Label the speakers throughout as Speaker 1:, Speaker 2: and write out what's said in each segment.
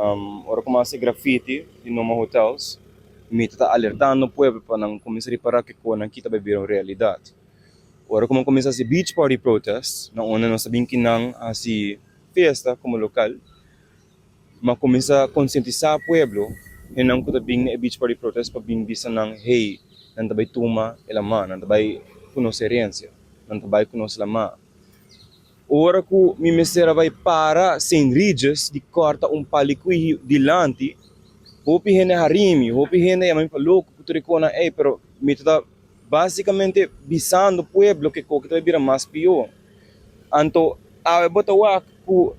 Speaker 1: Ora ku mi hasi graffiti di Noma Hotels, mi ta ta alertando pueblo pa nan kuminsá ripará ke konan ki ta bai bira un realidat. Ora ku mi kuminsá hasi beach party protest, na unda nos ta bin kinan hasi fiesta komo lokal, mi a kuminsá konsientisá pueblo, hendenan ku ta bin na e beach party protest pa bin bisa nan, hey, nan ta bai tuma e laman, nan ta bai ku nos herensia, nan ta bai ku nos laman. Ora ku mi mester a bai para Saint Regis di kòrta un palikui dilanti, hopi hende hari mi, hopi hende yama mi pa loko ku tur e konan ei, pero mi ta ta basikamente bisando pueblo ke koki ta bai bira mas pió. Anto awe bo ta wak ku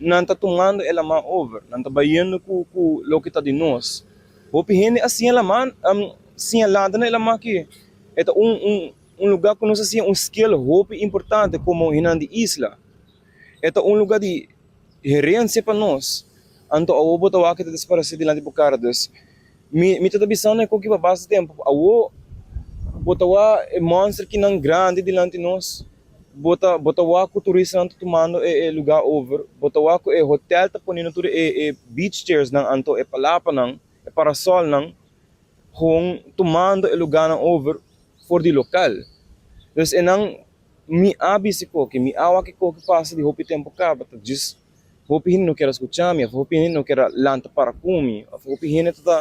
Speaker 1: nan ta tumando e laman over, nan ta bayendo ku ku loke ta di nos. Hopi hende a siña laman, siña lanta na e laman aki. E ta un un. Un lugá ku nos a siña un skill hopi importante komo hennan di isla. E ta un lugá di herensia pa nos. Anto awor bo ta wak e ta disparesé dilanti bo kara. Dus, mi mi ta ta bisando e koki pa basta tempu. Awor bo ta wak e monster kinan grandi dilanti nos. Bo ta bo ta wak ku turistanan ta tumando e e lugá over. Bo ta wak ku e hotel ta poniendo tur e e beach chairsnan anto e palapanan, e parasolnan Gewoon tumando e lugánan over for di lokal. Dus e nan mi a bisa koki, mi a wak e koki pasa di hopi tempu kaba, ta djis hopi hende no kier a skucha mi, of hopi hende no kier a lanta para ku mi, of hopi hende ta ta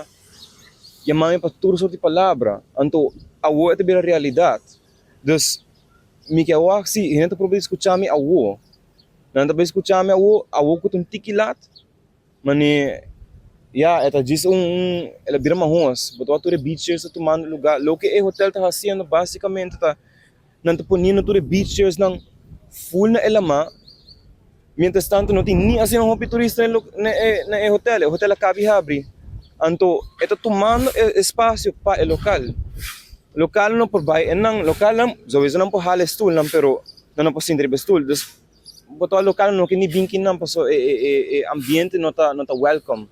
Speaker 1: yama mi pa tur sort di palabra. Anto awor e ta bira realidat. Dus mi ke wak si hende ta proba di skucha mi awor. Nan ta bai skucha mi awor, awor ku ta un tiki lat. Mane, ya, e ta djis un, un, el a bira mahos. Bo ta wak tur e beach chairs ta tumando lugar. Loke e hotel ta hasiendo basicamente ta nan ta poniendo tur e beach chairsnan full na e lama. Mientras tanto no tin ni asina hopi turista na e lo- na e na e hotel. E hotel a kabi habri. Anto e ta tumando e espacio pa e lokal. Lokal no por bai enan, lokalnan souiso nan por hala e stulnan pero nan no por sinta riba e stul. Dus. Bo ta local no ke ni bin kinan paso e ambiente no ta no ta welcome.